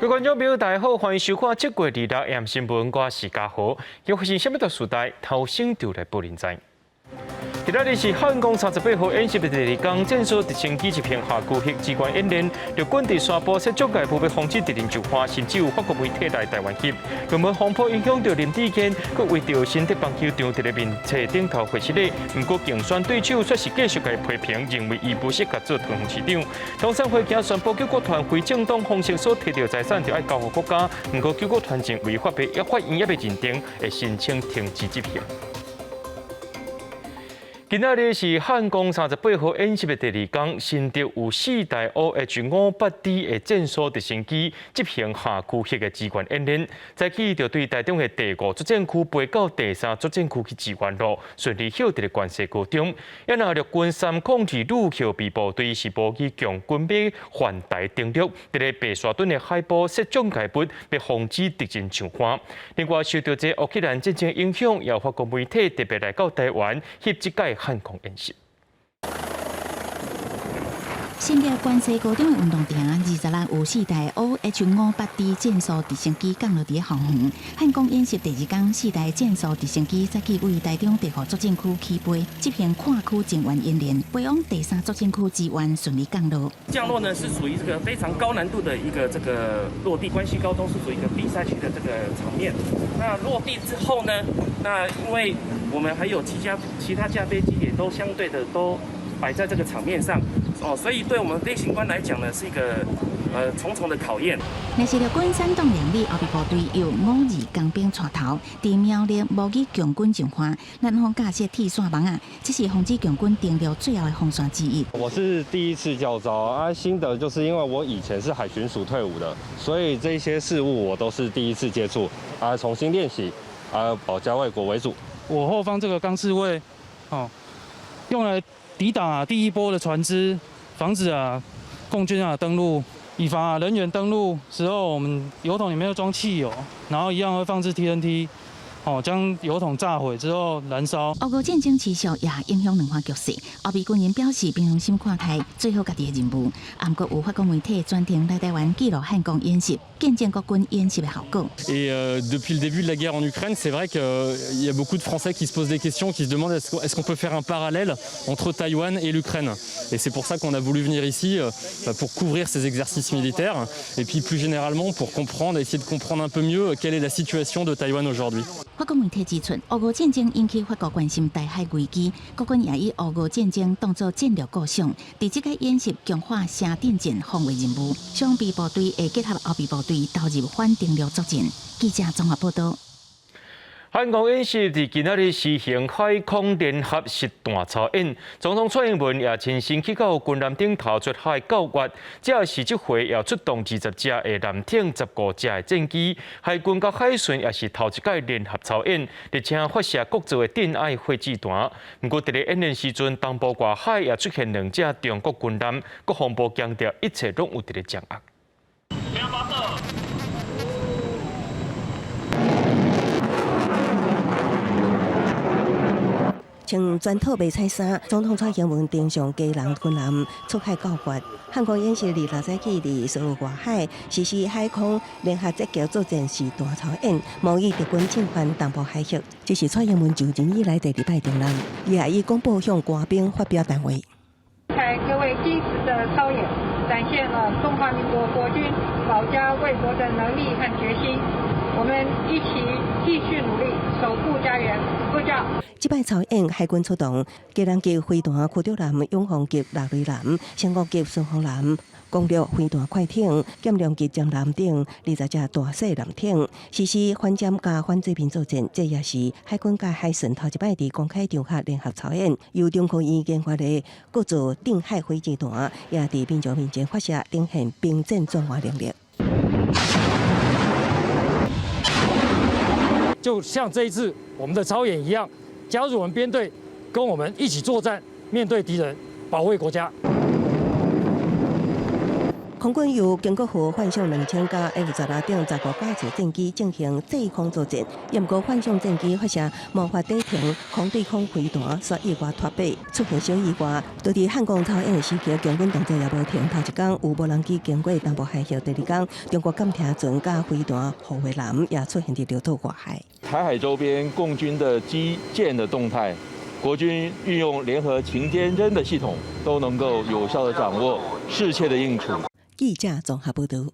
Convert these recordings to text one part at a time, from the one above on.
各位觀眾朋友，大家好，歡迎收看這月26 AM 新聞，我是嘉豪。今發生啥物大時代，頭先就來報您知。今仔日是漢光38號演習的第二工，戰術直升機執行下區域支援演練，陸軍佇沙埔設障礙物欲防止敵人上岸，甚至有法國媒體來台灣翕。論文風波影響著林智堅，閣為著新竹棒球場佇咧面冊頂頭會失禮。毋過競選對手卻是繼續共伊批評，認為伊無適合做桃園市長。中選會驚宣布救國團非正當方式所提著財產，著愛交予國家。毋過救國團前違法被法院猶未認定，會申請停止執行。今仔日是漢光38號演習的第二工，新竹有四台 OH-58D 的戰術直升機執行下區域的支援演練，早起就對台中的第五作戰區飛到第三作戰區去支援咯，順利翕佇咧關西高中。啊若陸軍302旅後備部隊是模擬共軍欲環台登陸，佇咧白沙屯的海埔設障礙物，欲防止敵人上岸。另外，受著這烏克蘭戰爭影響，也有法國媒體特別來到台灣翕這屆漢光演習。新竹關西高中的運動場，26有四台 OH-58D 戰術直升機降落佇校園。漢光演習第二工，四台戰術直升機早起為台中第五作戰區起飛，執行跨區增援演練，飛往第三作戰區支援，順利降落。降落呢是屬於這個非常高難度的一個這個落地，關西高中是屬於一個閉塞區的這個場面。那落地之後呢，那因為我們還有其他架飛機也都相對的都擺在這個場面上，哦，所以對我們飛行官來講呢，是一個重重的考驗。那是陸軍山東兩旅後備部隊由52工兵帶頭，佇苗栗模擬共軍上岸，南方架設鐵線網仔，這是防止共軍登陸最後的防線之一。我是第一次教召啊，心得就是因為我以前是海巡署退伍的，所以這些事務我都是第一次接觸啊，重新練習啊，保家衛國為主。我後方這個鋼刺蝟，哦，用來抵擋啊第一波的船隻，防止啊共軍啊登陸，以防啊人員登陸時候，我們油桶裡面要裝汽油，然後一樣會放置 TNT，哦，將油桶炸毀之後燃燒。俄烏戰爭持續也影響兩岸局勢。後備軍人表示，平常心看待，做好家己的任務。毋過有法國媒體專程來台灣記錄漢光演習，見證國軍演習的效果。 Et depuis le début de la guerre en Ukraine, c'est vrai qu'il y a beaucoup de Français qui se posent des questions, qui se demandent est-ce qu'on peut faire un parallèle entre Taïwan et l'Ukraine. Et c'est pour ça qu'on a voulu venir ici pour couvrir ces exercices militaires et puis plus généralement pour comprendre, essayer de comprendre un peu mieux quelle est la situation de Taïwan aujourd'hui. 法國媒體指出，俄烏戰爭引起法國關心台海危機，國軍也以俄烏戰爭當作戰略構想，佇這個演習強化城鎮戰防衛任務，雙備部隊會結合後備部隊投入反登陸作戰。記者綜合報道。漢光演習佇今仔日實行海空聯合實彈操演，總統蔡英文也親身去到軍艦頂頭出海校閱，這是這回也出動20隻的艦艇、15隻的戰機，海軍佮海巡也是頭一擺聯合操演，而且發射國造的鎮海火箭彈。毋過佇咧演練時陣，東部外海也出現兩隻中國軍艦，國防部強調一切攏有佇咧掌握。發射。穿全套迷彩衫，總統蔡英文登上基隆軍艦出海校閱。漢光演習26早起佇蘇澳外海實施海空聯合戰機作戰實彈操演，模擬敵軍進犯東部海域。這是蔡英文就任以來第二擺登艦，伊也以廣播向官兵發表談話。才各位精實的操演，展現了中華民國國軍保家衛國的能力和決心。我們一起繼續努力，守護家園。呼叫。這擺操演海軍出動，基隆級飛彈驅逐艦永豐級獵雷艦、成功級順風艦、攻略飛彈快艇、劍龍級潛艦等20隻大小艦艇，實施反潛佮反水面作戰。這也是海軍佮海巡頭一擺佇公開場合聯合操演。由中科院研發的國造定海火箭彈，也佇民眾面前發射，展現兵戰轉換能力。就像這一次我們的操演一樣，加入我們編隊，跟我們一起作戰，面對敵人，保衛國家。空軍由經國號幻象2000佮 F-16等15架次戰機進行制空作戰，毋過幻象戰機發射無法抵停空對空飛彈，煞意外脫靶，出現小意外。就佇漢光操演的時期，共軍動作也無停。頭一工有無人機經過東部海峽，第二工中國艦艇船佮飛彈護衛艦也出現佇琉島外海。台海周邊共軍的機艦的動態，國軍運用聯合勤監偵的系統，都能夠有效的掌握，適切的應處。記者綜合報導。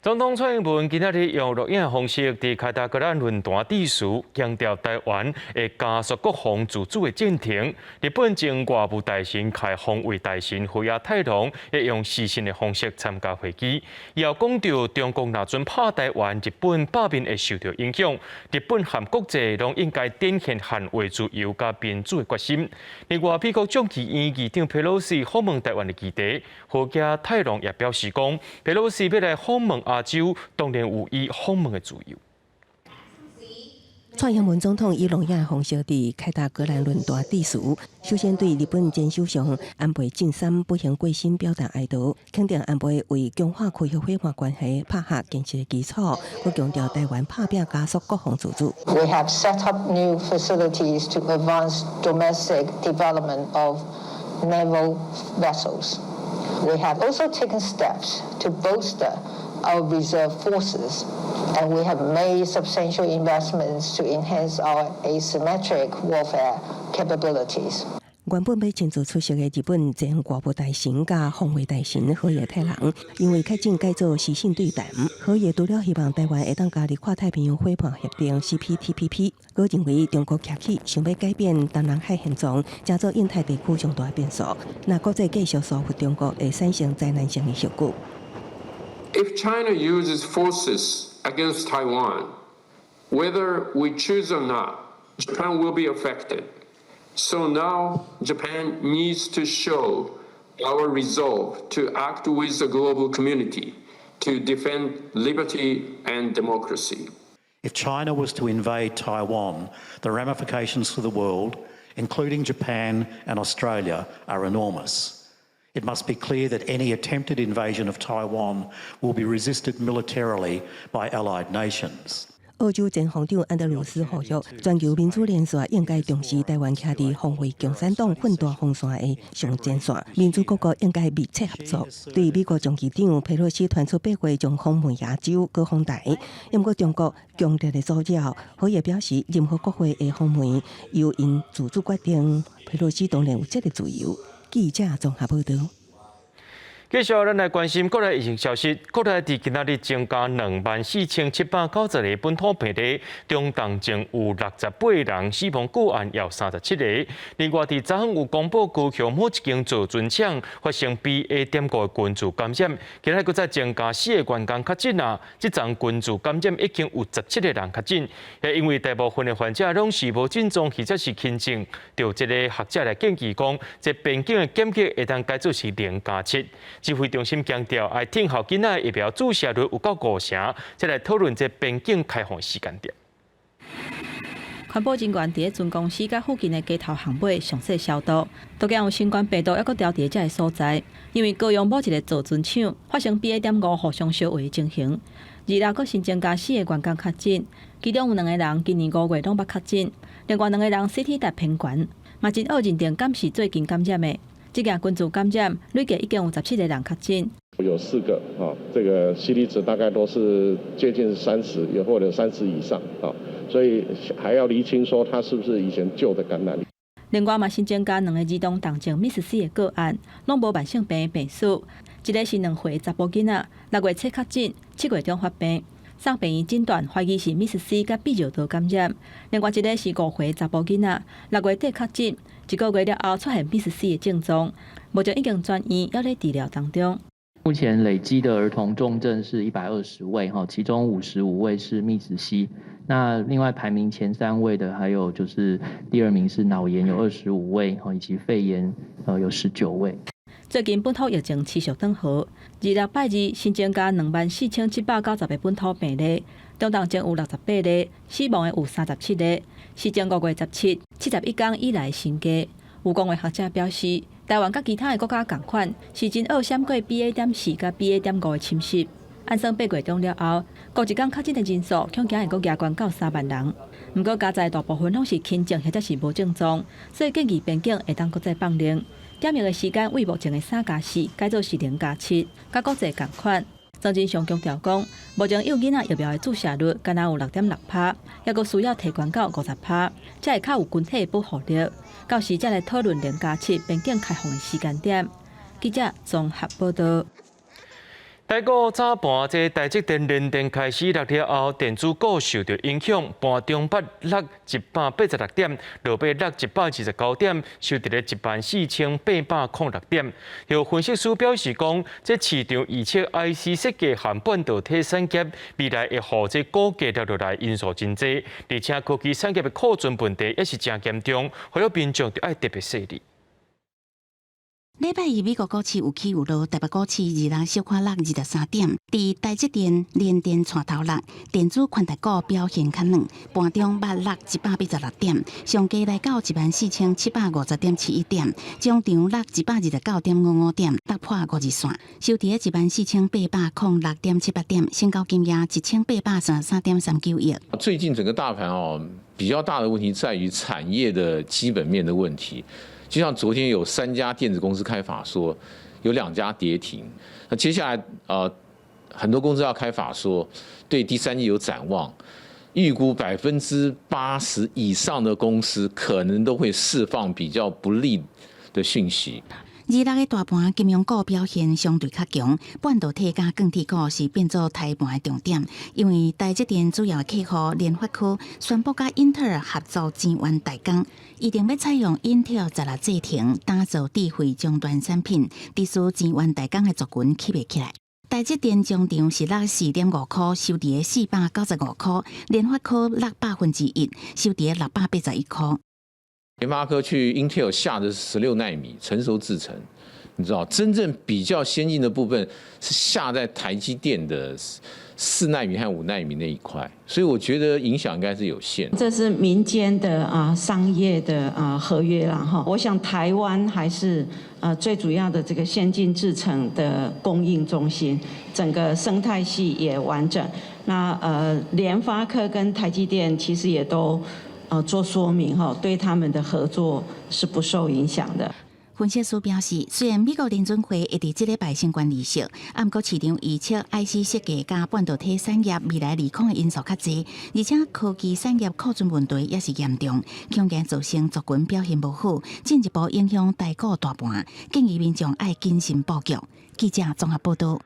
總統蔡英文今仔日用錄影方式佇凱達格蘭論壇致辭，強調台灣會加速國防自主的進程。日本前外務大臣暨防衛大臣河野太郎會用視訊的方式參加會議。伊又講著中國若準拍台灣，日本罷免會受著影響。日本和國際攏應該展現捍衛自由佮民主的決心。另外，美國眾議院議長佩洛西訪問台灣的議題，河野太郎也表示講，佩洛西欲來訪問亞洲，當然有伊訪問的自由。蔡英文總統以錄影方式佇凱達格蘭論壇致辭，首先對日本前首相安倍晉三不幸過身表達哀悼，肯定安倍為強化區域夥伴關係拍下堅實的基礎，閣強調台灣拍拚加速國防自主。 We have set up new facilities to advance domestic development of naval vessels. We have also taken steps to bolster our reserve forces, and we have made substantial investments to enhance our asymmetric warfare capabilities. 原本欲親自出席的日本前外務大臣佮防衛大臣河野太郎，因為確診改做視訊對談。河野除了希望台灣會當加入跨太平洋夥伴協定 CPTPP，閣認為中國徛起想欲改變東南海現狀，成做印太地區上大變數。若國際繼續疏忽中國，會產生災難性的後果。 If China uses forces against Taiwan, whether we choose or not, Japan will be affected. So now Japan needs to show our resolve to act with the global community to defend liberty and democracy. If China was to invade Taiwan, the ramifications for the world, including Japan and Australia, are enormous. It must be clear that any attempted invasion of Taiwan will be resisted militarily by allied nations. 澳洲前防長安德魯斯呼籲全球民主連線應該重視台灣徛佇防衛共產黨奮大防線的上前線，民主各國應該密切合作。對美國眾議長佩洛西傳出8月將訪問亞洲，閣訪台，毋過中國強烈的阻撓，河野表示任何國會的訪問由𪜶自主決定，佩洛西當然有這个自由。記者綜合報導。繼續，咱來關心國內疫情消息。國內佇今仔日增加24,790個本土病例，中重症有68人，死亡個案有37個。另外，佇昨昏有公布高雄某一間造船廠發生 BA.5的群聚感染，今日閣再增加四個員工確診啊！這欉群聚感染已經有17個人確診。因為大部分的患者攏是無症狀或者是輕症，就這個學者來建議講，這邊境的檢疫會當改做是0+7。指揮中心強調，愛聽候囡仔疫苗注射率有夠五成，才來討論這邊境開放時間點。環保人員佇咧船公司佮附近的街頭巷尾詳細消毒，都驚有新冠病毒猶閣牢佇這个所在。因為高雄某一个造船廠發生 BA.5互相相傳的情形，二六閣新增加四个員工確診，其中有兩个人今年5月攏捌確診，另外兩个人 CT 值偏懸，嘛真惡認定敢是最近感染的。這件群聚感染累計已經有17個人確診。有四個啊，這個 CT 值大概都是接近30，也或者30以上啊，所以還要釐清說他是不是以前舊的感染。另外嘛，新增加兩个兒童重症 MIS-C 的個案，攏無慢性病的病史。一个是2歲查埔囡仔，6月初確診，7月中發病，送病院診斷懷疑是 MIS-C 佮泌尿道感染。另外一个是5歲查埔囡仔，6月底確診，一個月了後出現 MIS-C 的症狀，目前已經轉院，猶咧治療當中。目前累積的兒童重症是120位哈，其中55位是 MIS-C。那另外排名前三位的還有就是第二名是腦炎有25位哈，以及肺炎有19位。最近本土疫情持續轉好，26拜二新增加24,790個本土病例，中重症有68個，死亡的有37個，是前5月17，71天以來新低。有公衛學者表示，台灣佮其他的國家仝款，是真惡閃過 BA 點四佮 BA 點五的侵襲。按算八月中了後，過一工確診的人數恐驚會閣加懸到三萬人。毋過佳哉大部分攏是輕症或者是無症狀，所以建議邊境會當閣再放寬。檢疫的時間為目前的三加四改做是零加七，佮國際仝款。莊人祥強調講，目前幼囡仔疫苗的注射率敢若有六點六趴，猶閣需要提懸到五十趴，才會較有群體的保護力。到時才來討論零加七邊境開放的時間點。記者綜合報道。台股早盤，這台積電聯電開始落了後，電子股受著影響，盤中捌落一百八十六點，落尾落一百二十九點，收佇咧一萬四千八百空六點。有分析師表示講，這市場預測 I C 設計和半導體產業未來會予這股價跌落來因素真濟，而且科技產業的庫存問題也是誠嚴重，予民眾著愛特別細膩。禮拜一美國股市有起有落，台北股市二六小可落二十三點，佇台積電、聯電帶頭落，電子權值股表現較軟，盤中捌落一百八十六點，上低來到一萬四千七百五十點七一點，終場落一百二十九點五五點，突破五日線，收佇一萬四千八百空六點七八點，成交金額一千八百三十三點三九億。最近整個大盤哦，比較大的問題在於產業的基本面的問題。就像昨天有三家電子公司開法說，有兩家跌停。那接下來很多公司要開法說，對第三季有展望，預估百分之八十以上的公司可能都會釋放比較不利的訊息。二六的大盤金融股表現相對較強，半導體佮鋼鐵股是變做抬盤的重點，因為台積電主要的客戶聯發科宣布佮英特爾合作晶圓代工，預定欲採用英特爾十六製程打造智慧終端產品，致使晶圓代工的族群起袂起來。台積電終場是落四點五箍，收佇四百九十五箍；聯發科落百分之一，收佇六百八十一箍。聯發科去 Intel 下的是十六納米成熟製程，你知道真正比較先進的部分是下在台積電的四納米和五納米那一塊，所以我覺得影響應該是有限。這是民間的啊商業的啊合約啦哈，我想台灣還是啊最主要的這個先進製程的供應中心，整個生態系也完整。那聯發科跟台積電其實也都做說明哈，對他們的合作是不受影響的。分析師表示，雖然美國聯準會會佇這禮拜升懸利息，毋過市場預測 I C 設計佮半導體產業未來利空的因素較濟，而且科技產業庫存問題也是嚴重，恐驚造成族群表現無好，進一步影響台股大盤，建議民眾愛謹慎布局。記者綜合報道。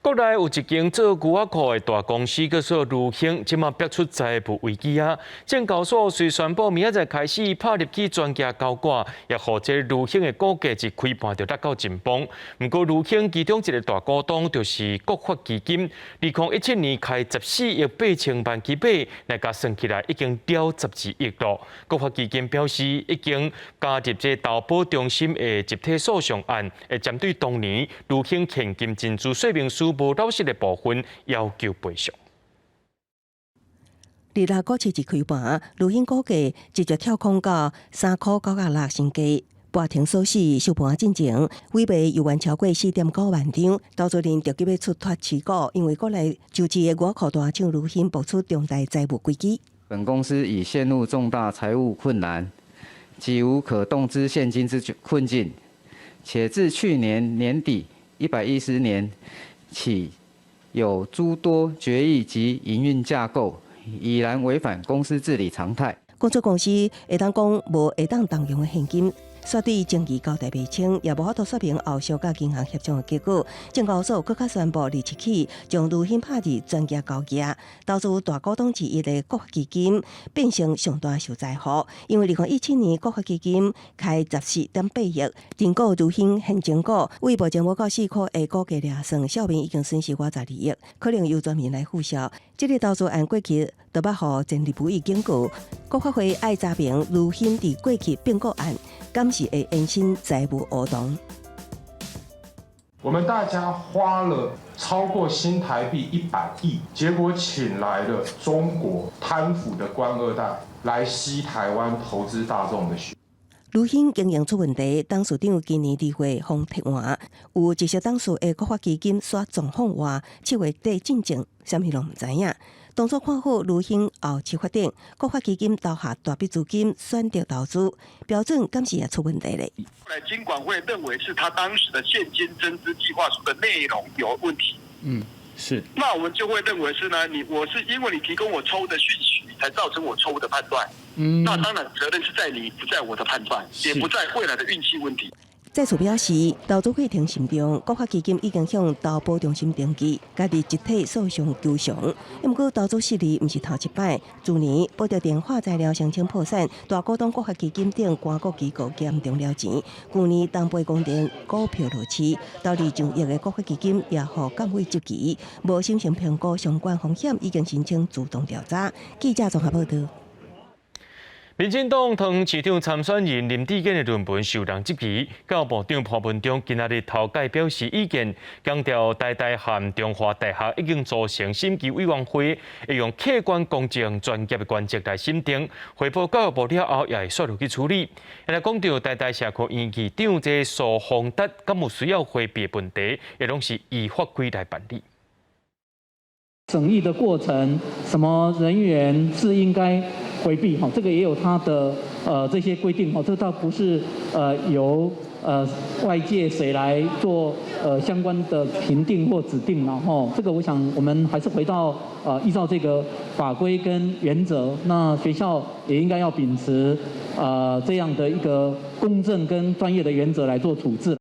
國內有一間做牛仔褲的大公司，叫做如興，這馬逼出財務危機啊！證交所隨宣布明仔載開始拍入去全額交割，也予這如興的股價一開盤就落到盡崩。毋過如興其中一個大股東就是國發基金，二零一七年開十四億八千萬去買，來共算起來已經了十二億囉。國發基金表示，已經加入這投保中心的集體訴訟案，會針對當年如興現金增資說明書無老實的部分要求賠償。二六股市一開盤，如興股價直接跳空到三箍九十六新低，跌停鎖死收盤進前，委賣猶原超過四點九萬張，投資人著急欲出脫持股，因為國內上市的牛仔褲大廠如興爆出重大財務危機。本公司已陷入重大財務困難，及無可動之現金之困境，且自去年年底一百一十年起，有諸多決議及營運架構已然違反公司治理常態。公司公司會當講無會當動用的現金，煞對爭議交代袂清，也無法度說明後續佮銀行協商的結果。證交所閣較宣布二七起將如興拍入全額交割，投資大股東之一的國發基金變成上大受災戶，因為二零一七年國發基金開十四點八億認購如興現金股，為目前無夠四箍的股價來算，小民已經損失偌十二億，可能由全民來負銷。這個投資案過去都捌予前立委警告，國發會愛查明如興佇過去併購案，敢是會延伸財務黑洞。我們大家花了超過新台幣一百億，結果請來了中國貪腐的官二代來吸台灣投資大眾的血。如興經營出問題，董事長今年二月予撤換，有一些董事的國發基金煞狀況外，7月底進前，啥物攏毋知影。當初看好如興後期發展，國發基金投下大筆資金選擇投資，標準敢是也出問題咧？後來金管會認為是他當時的現金增資計劃書的內容有問題。是。那我們就會認為是呢，你我是因為你提供我錯誤的訊息，才造成我錯誤的判斷。那當然責任是在你，不在我的判斷，也不在未來的運氣問題。再次表示，投資過程慎重，國發基金已經向投保中心登記，家己集體訴訟求償。毋過投資失利毋是頭一擺，去年報著電話材料申請破產，大股東國發基金等官股機構嚴重了錢。舊年東貝光電股票落市，投資上億的國發基金也予監委質疑，無審慎評估相關風險，已經申請主動調查。記者綜合報道。民進黨桃園市長參選人林智堅的論文受人質疑，教育部長潘文忠今仔日頭擺表示意見，強調台大和中華大學已經組成審議委員會，會用客觀、公正、專業的原則來審定，回報教育部了後，也會煞落去處理。來講著台大社科院院長這蘇宏達，敢有需要迴避問題，也攏是依法規來辦理。審議的過程，什麼人員是應該迴避？哈，這個也有他的這些規定。哈，這倒不是由外界誰來做相關的評定或指定，然後這個我想我們還是回到依照這個法規跟原則，那學校也應該要秉持這樣的一個公正跟專業的原則來做處置。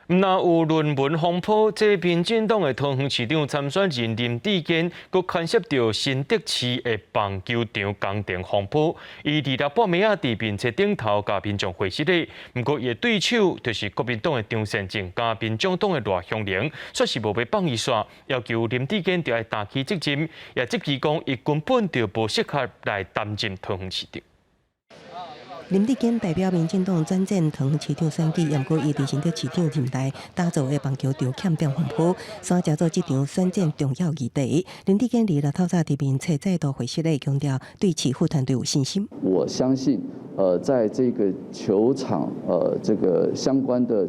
毋但有論文風波，這民進黨的桃園市長參選人林智堅，閣牽涉著新竹市的棒球場工程風波。伊二六半暝仔佇面冊頂頭共民眾回失禮，毋過伊的對手就是國民黨的張善政佮民眾黨的賴香伶，煞是無欲放伊煞，要求林智堅著愛擔起責任，也質疑講伊根本就無適合來擔任桃園市長。林智堅代表民進黨轉戰桃園市長選舉，毋過伊佇新竹市長任內打造的棒球場欠點風波，煞成做這場選戰重要議題。林智堅二六透早佇面冊再度回失禮，強調對市府團隊有信心。我相信，在這個球場，這個相關的，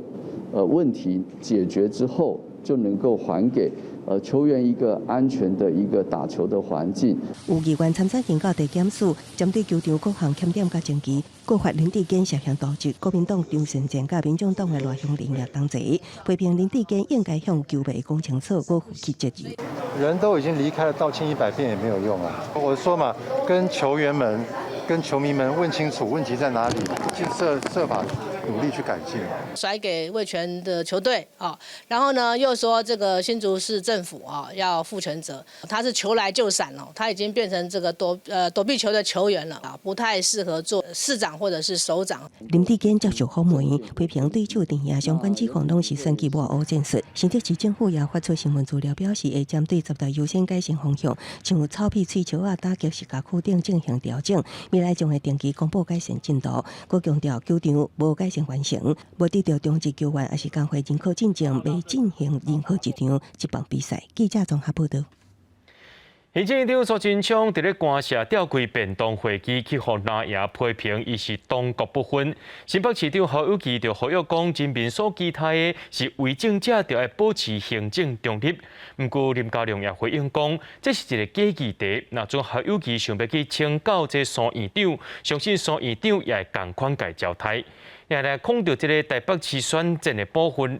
問題解決之後，就能夠還給球員一個安全的一個打球的環境。有議員參選人到地檢署，針對球場各項欠點佮爭議，告發林智堅涉嫌瀆職。國民黨張善政佮民眾黨的賴香伶也同齊批評林智堅應該向球迷講清楚，閣負起責任。人都已經離開了，道歉100遍也沒有用啊！我說嘛，跟球員們、跟球迷們問清楚問題在哪裡，去設法努力去改進。甩給味全的球隊啊，然後呢又說這個新竹市政府啊要負全責，他是球來就閃哦，他已經變成這個躲避球的球員了啊，不太適合做市長或者是首長。林智堅接受訪問，批評對手陳亞相關指控攏是選舉抹烏戰術。新竹市政府也發出新聞資料，表示會針對十大優先改善方向，像草皮翠石仔、打擊石甲區等進行調整。未來將會定期公布改善進度。閣強調球場無改善完成，無得著中職球員抑是工會認可進前，袂進行任何一場職棒比賽。記者綜合報道。行政院長蘇貞昌佇咧官舍吊開便當會機，去予藍營批評伊是黨國不分。新北市長侯友宜就呼籲講，人民所期待的是為政者著愛保持行政中立。毋過林佳龍也回應講，這是一個假議題。若準侯友宜想欲去請教這蘇院長，相信蘇院長也會仝款共交代。也來講著這个台北市選戰的部分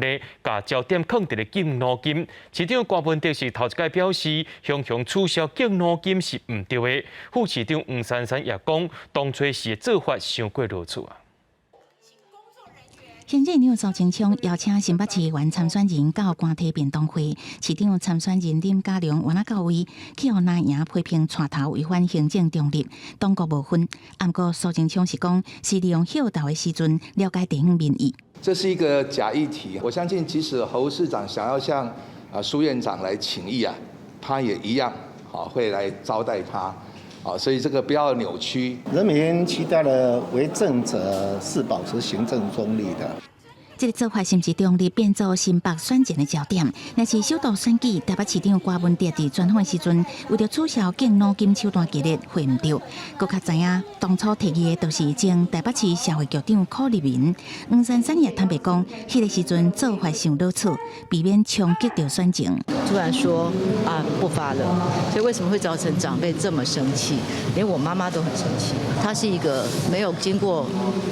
呢，共焦點囥佇咧敬老金。市長柯文哲是頭一擺表示，雄雄取消敬老金是毋對的。副市長黃珊珊也講，當初時的做法傷過囉嗦啊。行政院長蘇貞昌邀請新北市議員參選人到官邸便當會，市長參選人林佳龍原來到位，去予藍營批評帶頭違反行政中立，黨國無分。毋過蘇貞昌是講，是利用歇鬥的時陣了解地方民意。這是一個假議題，我相信即使侯市長想要向啊蘇院長來請益啊，他也一樣好會來招待他。啊，所以這個不要扭曲。人民期待的為政者是保持行政中立的。這个做法是毋是中立變做新北選戰的焦點？若是首度選舉，台北市長柯文哲佇專訪的時陣，為著取消敬老金手段激烈，回毋著。閣較知影，當初提議的就是前台北市社會局長柯立明。黃珊珊也坦白講，彼个時陣做法傷魯莽，避免衝擊著選情。突然說啊不發了，所以為什麼會造成長輩這麼生氣？連我媽媽都很生氣。它是一個沒有經過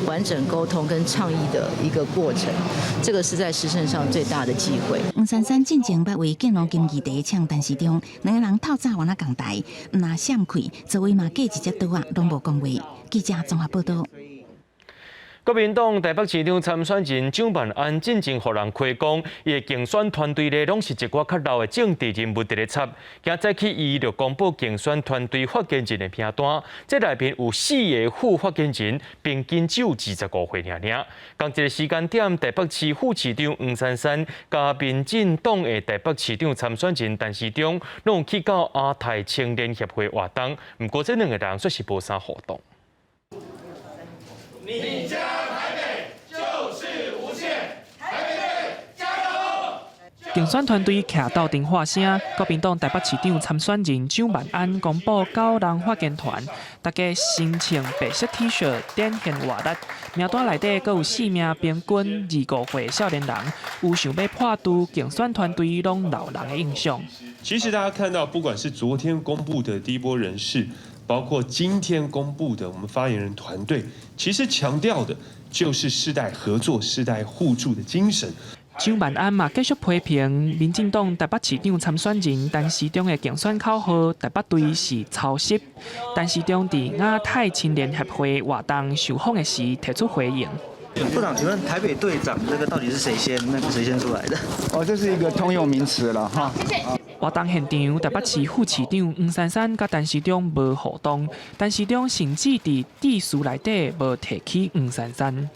完整溝通跟倡議的一個過程，這個是在施政上最大的忌諱。黃珊珊進前捌為敬老金議題嗆陳時中，兩个人透早原來仝台，毋若閃開，座位嘛隔一隻桌仔，攏無講話。記者綜合報導。國民黨台北市長參選人蔣萬安進前予人開講，伊的競選團隊咧攏是一寡較老的政治人物佇咧插。今早起伊就公布競選團隊發言人的名單，這內面有四个副發言人，平均只有25歲爾爾。仝一个時間點，台北市副市長黃珊珊佮民進黨的台北市長參選人陳時中，攏有去到亞太青年協會活動，毋過這兩个人煞是無啥互動。你加台北就是無限，台北隊加油！競選團隊徛鬥陣喊聲，國民黨台北市長參選人蔣萬安公布九人發言團，大家身穿白色 T 恤，展現活力。名單內底閣有四名平均25歲少年人，有想欲破除競選團隊攏老人的印象。其實大家看到，不管是昨天公布的第一波人事，包括今天公布的我們發言人團隊，其實強調的就是世代合作、世代互助的精神。蔣萬安嘛繼續批評民進黨台北市長參選人陳時中的競選口號“台北隊”是抄襲。陳時中佇亞太青年協會活動受訪的時提出回應。部長，請問台北隊長這個到底是誰先？那個誰先出來的？哦，這是一個通用名詞了哈。謝謝。活動現場，台北市副市長黃珊珊佮陳時中無互動，陳時中甚至佇致辭內底無提起黃珊珊。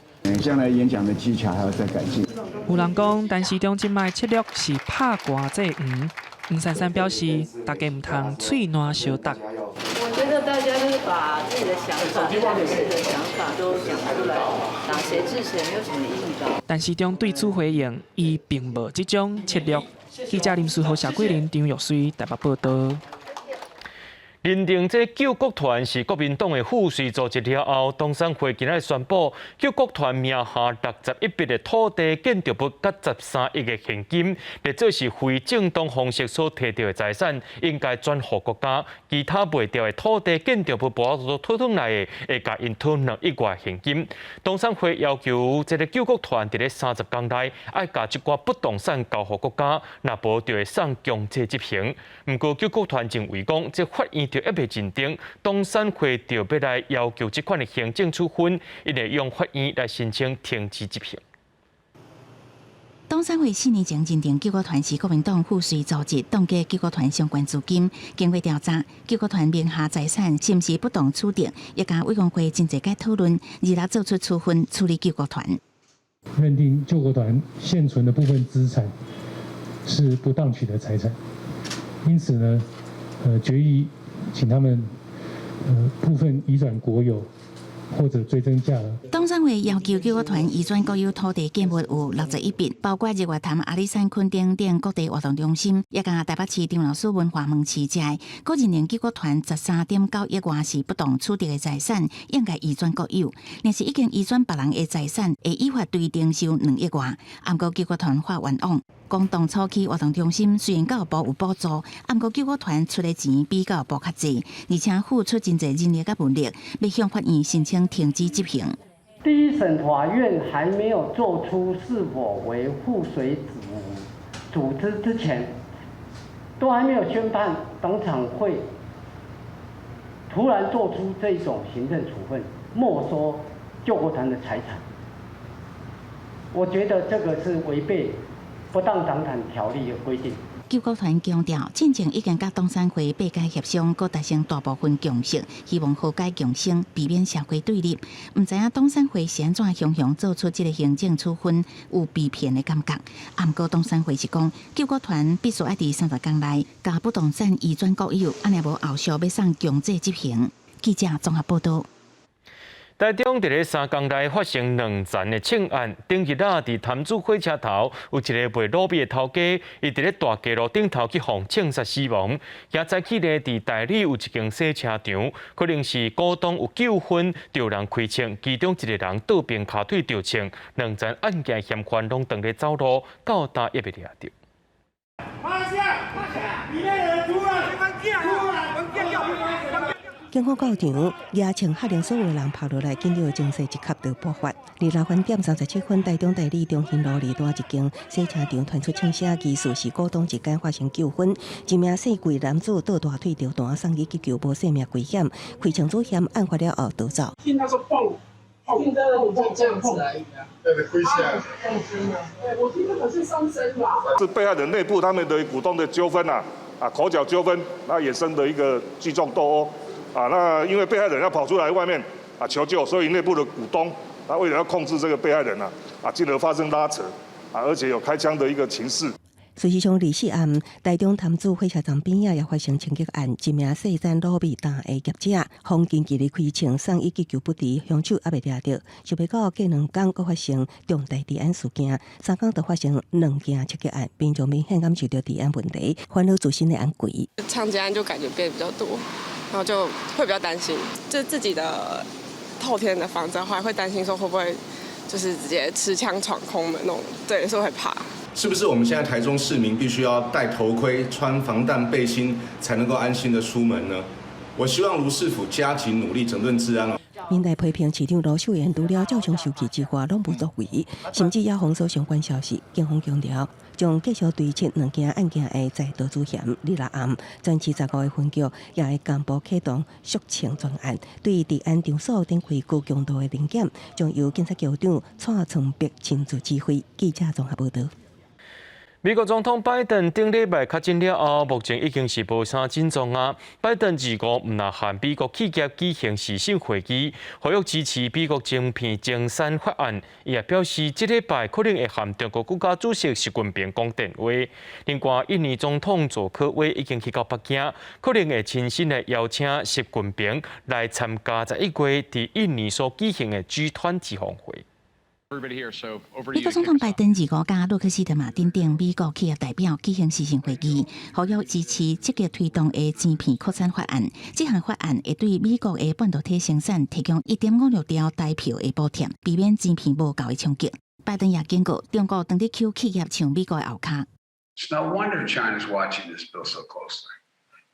將來演講的技巧還要再改進。有人講，陳時中這擺策略是拍瓜祭黃。黃珊珊表示，大家毋通喙瀾相觸。我覺得大家就是把自己的想法、當時的想法都講出來，打誰治誰沒有什麼意義吧。陳時中對此回應，伊並無這種策略。記者林書豪、謝桂林、張玉水台北報導。認定這救國團是國民黨的附隨組織了後，中選會今仔宣布，救國團名下61筆的土地建築物佮13億的現金，列做是非正當方式所提著的財產，應該轉予國家。其他賣掉的土地建築物無法度討轉來的，會共𪜶討2億外現金。中選會要求這个救國團佇咧30工內，愛共這寡不動產交予國家，若無就會送強制執行。毋過救國團認為講，這法院就猶未認定，董選會就欲來要求這款的行政處分，𪜶會用法院來申請停止執行。董選會4年前認定救國團是國民黨附隨組織，凍結救國團相關資金。經過調查，救國團名下財產是毋是不當取得，也佮委員會真濟擺討論，26做出處分處理救國團。認定救國團現存的部分資產是不當取得財產，因此呢，決議請他們部分移轉國有或者追徵價額。董選會要求救國團移轉國有土地建物有61筆，包括日月潭阿里山墾丁等各地活動中心，也佮台北市張老師文化門市這，閣認定救國團13.9億外是不當取得的財產，應該移轉國有。若是已經移轉別人的財產，會依法追徵收2億外。毋過救國團發冤枉，講當初起活動中心雖然教育部有補助，毋過救國團出的錢比教育部較濟，而且付出真濟人力佮物力，欲向法院申請停止執行。第一審法院還沒有做出是否為附隨組織之前，都還沒有宣判，董產會突然做出這種行政處分，沒收救國團的財產，我覺得這個是違背不當黨產條例的規定。救國團強調，進前已經佮董選會八屆協商，閣達成大部分共識，希望和解共生，避免社會對立。毋知影董選會是按怎雄雄做出這个行政處分，有被騙的感覺。毋過董選會是講，救國團必須愛佇30工內，共不動產移轉國有，按呢無後續欲送強制執行。記者綜合報導。台中佇咧三工內發生兩層的槍案，頂日啊，佇潭子火車頭有一个賣滷味的頭家，伊佇咧大街路頂頭去予槍殺死亡。今早起咧，佇大里有一間洗車場，可能是股東有糾紛，著人開槍，其中一个人倒爿跤腿著槍，兩層案件嫌犯攏當咧走路，到今猶未掠著。趴下，趴下，裡面有人出來，出來，警方到場，舉槍喝令所有人趴落來，緊張的情勢一刻就爆發。26點37分，台中大里中興路二段一間洗車場傳出槍聲，疑似是股東之間發生糾紛。一名姓桂男子倒大腿著彈，送醫急救無性命危險。開槍主嫌案發了後逃走。聽他說碰碰，聽到碰這樣子而已啊。對對，開槍。我聽那個是三聲吧。是被害人內部他們的股東的糾紛啊，啊口角糾紛，那衍生的一個聚眾鬥毆。啊，那因為被害人要跑出來外面啊求救，所以內部的股東，他為了要控制這個被害人啊，啊進而發生拉扯，啊而且有開槍的一個情勢。事實上，二四暗，台中潭子火車站邊仔也發生槍擊案，一名細棧滷味檔的業者，予近距離開槍送醫急救不治，兇手猶未掠著。想袂到過兩工閣發生重大治安事件，三工就發生兩件槍擊案，民眾明顯感受著治安問題，煩惱自身的安危。槍擊案就感覺變比較多。然後就會比較擔心，就自己的透天的房子的話，會擔心說會不會就是直接持槍闖空門那種，對，是會怕。是不是我們現在台中市民必須要戴頭盔、穿防彈背心，才能夠安心的出門呢？我希望盧市府加緊努力整頓治安哦。民代批評市長盧秀燕除了照常受氣之外，攏無作為，甚至也封鎖相關消息。警方強調，將繼續追緝兩件案件的在逃主嫌。二六暗，全市15個分局也會同步啟動肅清專案，對治安場所展開高強度的臨檢，將由警察局長蔡創碧親自指揮。記者綜合報導。美國總統拜登頂禮拜確診了後，目前已經是無啥症狀啊。拜登二五毋但和美國企業舉行視訊會議，呼籲支持美國晶片增產法案。伊也表示，這禮拜可能會和中國國家主席習近平講電話。另外，印尼總統佐科威已經去到北京，可能會親身來邀請習近平來參加11月佇印尼所舉行的 G20 峰會。美國總統拜登二五佮洛克希德馬丁等美國企業代表舉行視訊會議，呼籲支持積極推動的晶片擴產法案。這項法案會對美國的半導體生產提供1.56兆台票的補貼，避免晶片無夠的衝擊。拜登也警告中國當咧搝企業搶美國的後跤。 It's no wonder China's watching this bill so closely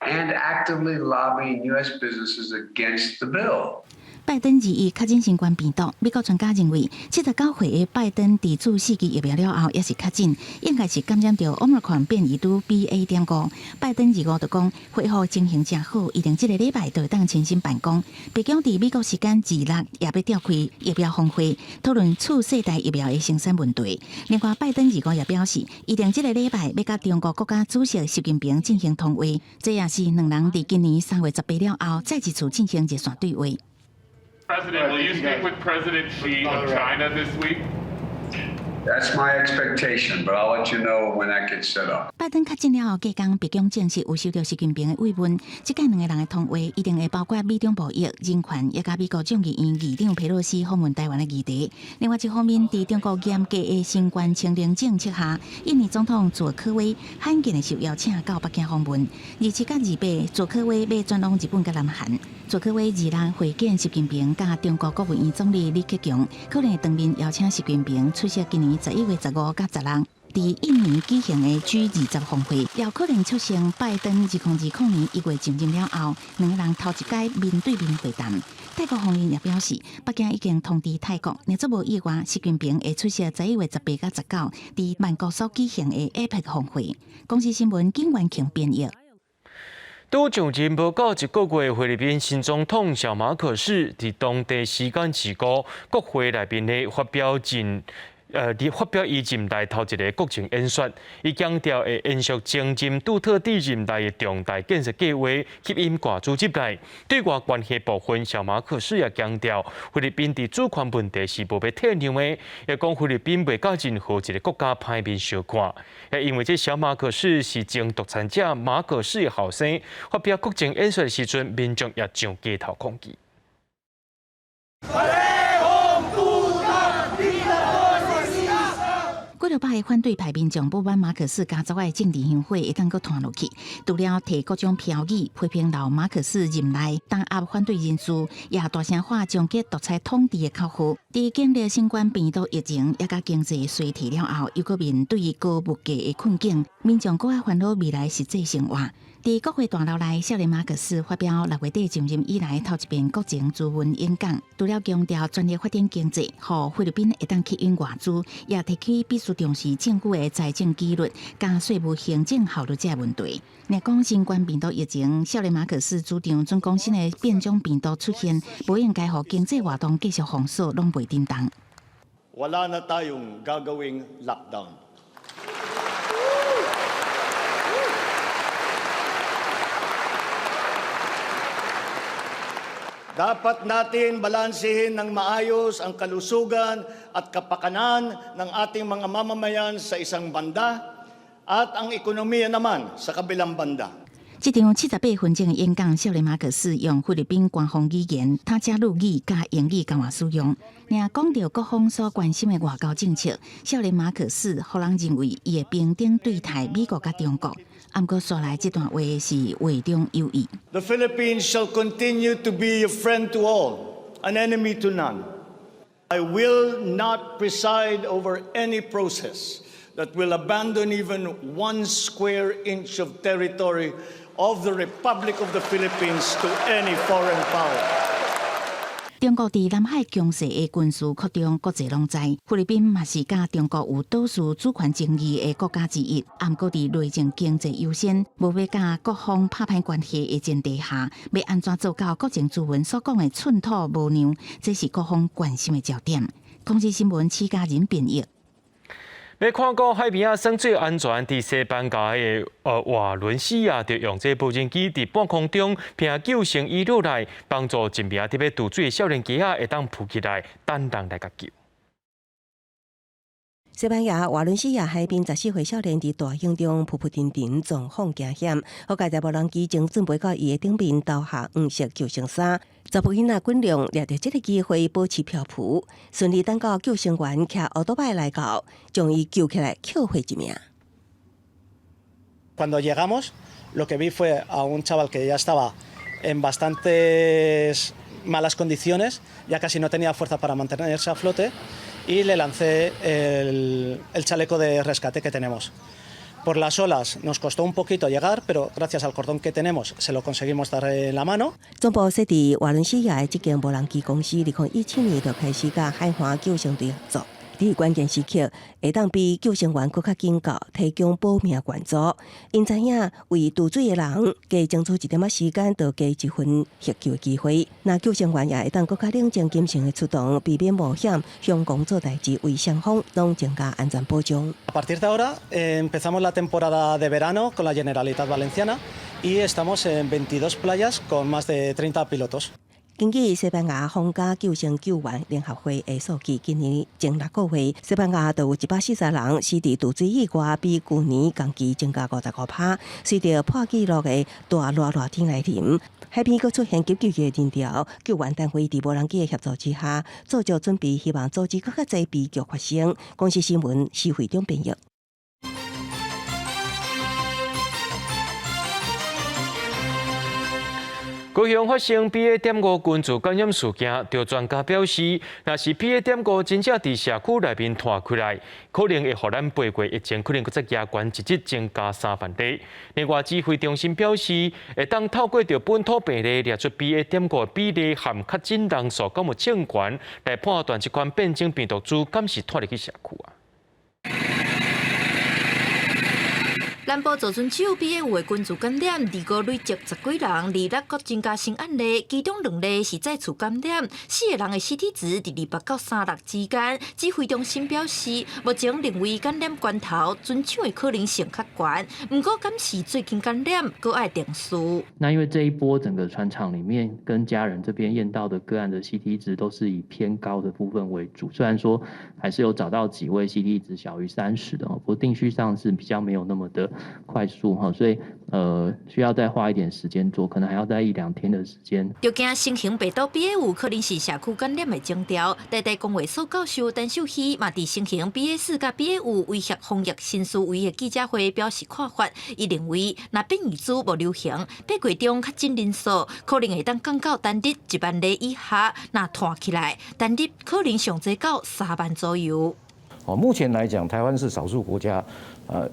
and actively lobbying U.S. businesses against the bill. 拜登二一確診新冠病毒，美國專家認為，79歲的拜登佇注四劑疫苗了後，猶是確診，應該是感染著 Omicron 變異株 BA.5。拜登二五就講，恢復情形誠好，預定這个禮拜就會當重新辦公。白宮佇美國時間二六也欲召開疫苗峰會，討論次世代疫苗的生產問題。另外，拜登二五也表示，預定這个禮拜欲佮中國國家主席習近平進行通話，這也是兩人佇今年3月18了後再一次進行熱線對話。 President, will you speak with President Xi of China this week? That's my expectation, but I'll let you know when that gets set up. 拜登確診了後，隔工白宮證實有收到習近平的慰問。這擺兩個人的通話一定會包括美中貿易、人權，以及美國眾議院議長佩洛西訪問台灣的議題。另外一方面，佇中國嚴格的新冠清零政策下，印尼總統佐科威罕見的受邀請到北京訪問。27佮28，佐科威欲轉往日本佮南韓。佐科威二六會見習近平，佮中國國務院總理李克強，可能會當面邀請習近平出席今年11月15佮16，佇印尼舉行的 G20 峰會，也可能促成拜登2020年1月上任了後，兩个人頭一擺面對面會談。泰國方面也表示，北京已經通知泰國，若做無意外，習近平會出席11月18佮19，佇曼谷所舉行的 APEC 峰會。公視新聞景元慶編譯。拄上任無到一個月，菲律賓新總統小馬可仕佇當地時間二五國會內面咧發表進。佇發表伊任內頭一个國情演說，伊強調會延續前任杜特蒂任內的重大建設計劃，吸引外資入來。對外關係部分，小馬可仕也強調，菲律賓佇主權問題是無欲退讓的，也講菲律賓袂佮任何一个國家歹面相看。也因為這小馬可仕是前獨裁者馬可仕的後生，發表國情演說的時陣，民眾也上街頭抗議。了百个反對派民眾不滿馬可仕家族的政治香火會當閣傳落去，除了提各種標語批評老馬可仕任內打壓反對人士，也大聲喊終結獨裁統治的口號。佇經歷新冠病毒疫情，也佮經濟衰退了後，又閣面對高物價的困境，民眾閣愛煩惱未來實際生活。佇國會大樓內，少年馬可仕發表6月底就任以來頭一遍國情諮文演講，除了強調全力發展經濟，予菲律賓會當吸引外資，也提起必須重視政府的財政紀律、佮稅務行政效率這個問題。若講新冠病毒疫情，少年馬可仕主張準講新的變種病毒出現，無應該予經濟活動繼續封鎖，攏袂振動。 Wala na tayong gagawing lockdown. Dapat natin balansehin ng maayos ang kalusugan at kapakanan ng ating mga mamamayan sa isang banda at ang ekonomiya naman sa kabilang banda. 這場78分鐘的演講，少年馬可仕用菲律賓官方語言他加祿語佮英語交換使用。若講著各方所關心的外交政策，少年馬可仕予人認為伊會平等對待美國佮中國。毋過，紲來這段話是話中有意。 The Philippines shall continue to be a friend to all, an enemy to none. I will not preside over any process that will abandon even one square inch of territory of the Republic of the Philippines to any foreign power. 中國佇南海強勢的軍事擴張，國際攏知。菲律賓嘛是佮中國有島嶼主權爭議的國家之一。毋過佇內政經濟優先，無欲佮各方拍歹關係的前提下，欲按怎做到國情諮文所講的寸土無讓，這是各方關心的焦點。公視新聞施嘉仁編譯。欲看講海邊仔算最安全，佇西班牙的瓦倫西亞，就用這無人機佇半空中憑救生衣落來，幫助一名佇欲墜水的少年家仔會當浮起來，等人來共救。西班牙瓦倫西亞海邊14歲少年佇大湧中浮浮沉沉，狀況驚險。好佳哉無人機精準飛到伊的頂面，投下黃色救生衫。查埔囡仔滾龍掠著這个機會保持漂浮，順利等到救生員騎歐多擺來到，將伊救起來，抾回一命。 Cuando llegamos, lo que vi fue a un chaval que ya estaba en bastantes malas condiciones, ya casi no tenía fuerza para mantenerse a flote, y le lancé el chaleco de rescate que tenemos. Por las olas nos costó un poquito llegar, pero gracias al cordón que tenemos se lo conseguimos dar en la mano. 總部設佇瓦倫西亞的這間無人機公司，2017年就開始佮海岸救生隊合作。佇關鍵時刻，會當比救生員閣較緊到，提供保命援助。𪜶知影為墜水的人加爭取一點仔時間，就加一分獲救的機會。若救生員也會當閣較冷靜謹慎的出動，避免冒險，相共做代誌，為雙方攏增加安全保障。 A partir de ahora empezamos la temporada de verano con la Generalitat Valenciana y estamos en 22 playas con más de 30 pilotos. 根據西班牙皇家救生救援聯合會的數據，今年前6個月，西班牙就有140人死佇墜水意外，比舊年同期增加55%。隨著破紀錄的大熱熱天來臨，海邊閣出現急救的人潮，救援單位佇無人機的協助之下，做足準備，希望阻止閣較濟悲劇發生。公視新聞施惠中編譯。高雄發生 BA.5 群組感染事件，著專家表示，若是 BA.5 真正佇社區內面湠開來，可能會予咱八月疫情可能閣再加懸一日增加3萬例。另外，指揮中心表示，會當透過著本土病例掠出 BA.5 比例和確診人數敢有正懸，來判斷這款變種病毒株敢是湠入去社區啊。南部昨陣只有 BA.5 的群組感染，二五累積10幾人，26閣增加新案例，其中兩例是再次感染，4個人的 CT 值佇200到36之間。指揮中心表示，目前認為感染關頭準廠的可能性較懸，毋過敢是最近感染，閣愛定數。那因為這一波整個船廠裡面跟家人這邊驗到的個案的 CT 值都是以偏高的部分為主，雖然說還是有找到幾位 CT 值小於30的，不過定序上是比較沒有那麼的。快速哈，所以需要再花一點時間做，可能還要再一兩天的時間。就驚新型病毒 BA 五可能是社區感染的徵兆。台大公衛所教授陳秀熙嘛，佇新型 BA 四佮 BA 五威脅防疫新思維的記者會表示看法。伊認為，若變異株無流行，8月中確診人數可能會當降到單日1萬例以下，若拖起來，單日可能上濟到3萬左右。哦，目前來講，台灣是少數國家，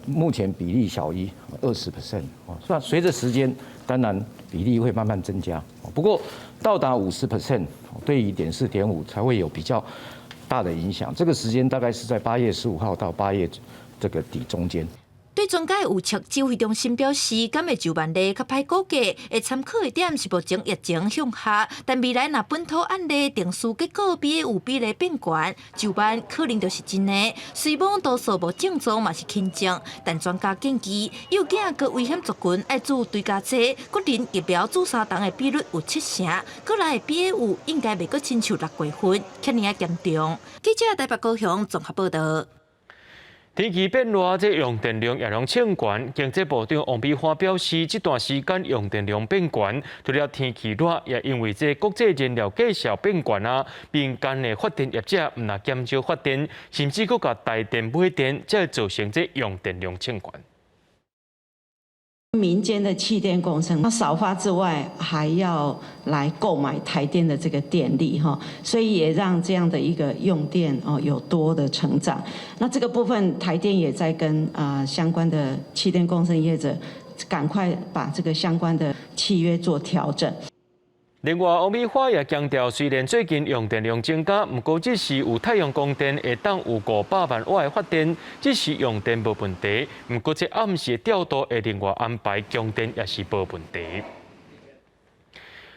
目前比例小於20%，哦，是吧？隨着時間，當然比例會慢慢增加。不過到達50%，對於.4.5才會有比較大的影響。這個時間大概是在8月15號到8月這個底中間。對專家預測，指揮中心表示，敢會9萬例較歹估計，會參考的點是目前疫情向下，但未來若本土案例定序結果 BA 五比例變懸，9萬可能就是真的。雖罔多數無症狀嘛是輕症，但專家建議，幼囝閣危險族群愛注追加劑，國人疫苗注三針的比率有七成，過來的 BA 五應該袂閣親像6月份遐爾仔嚴重。記者台北高雄綜合報導。天氣變熱，這用電量也攏衝懸。經濟部長王美花表示，這段時間用電量變懸，除了天氣熱，也因為這國際燃料價數變懸啊，民間的發電業者毋但減少發電，甚至閣共台電買電，才會造成這用電量衝懸。民間的汽電工程，它少發之外，還要來購買台電的這個電力哈，所以也讓這樣的一個用電哦有多的成長。那這個部分台電也在跟啊相關的汽電工程業者，趕快把這個相關的契約做調整。另外，王美花也強調，雖然最近用電量增加，毋過這時有太陽光電會當有500萬瓦的發電，這時用電無問題。毋過這暗時調度會另外安排供電也是無問題。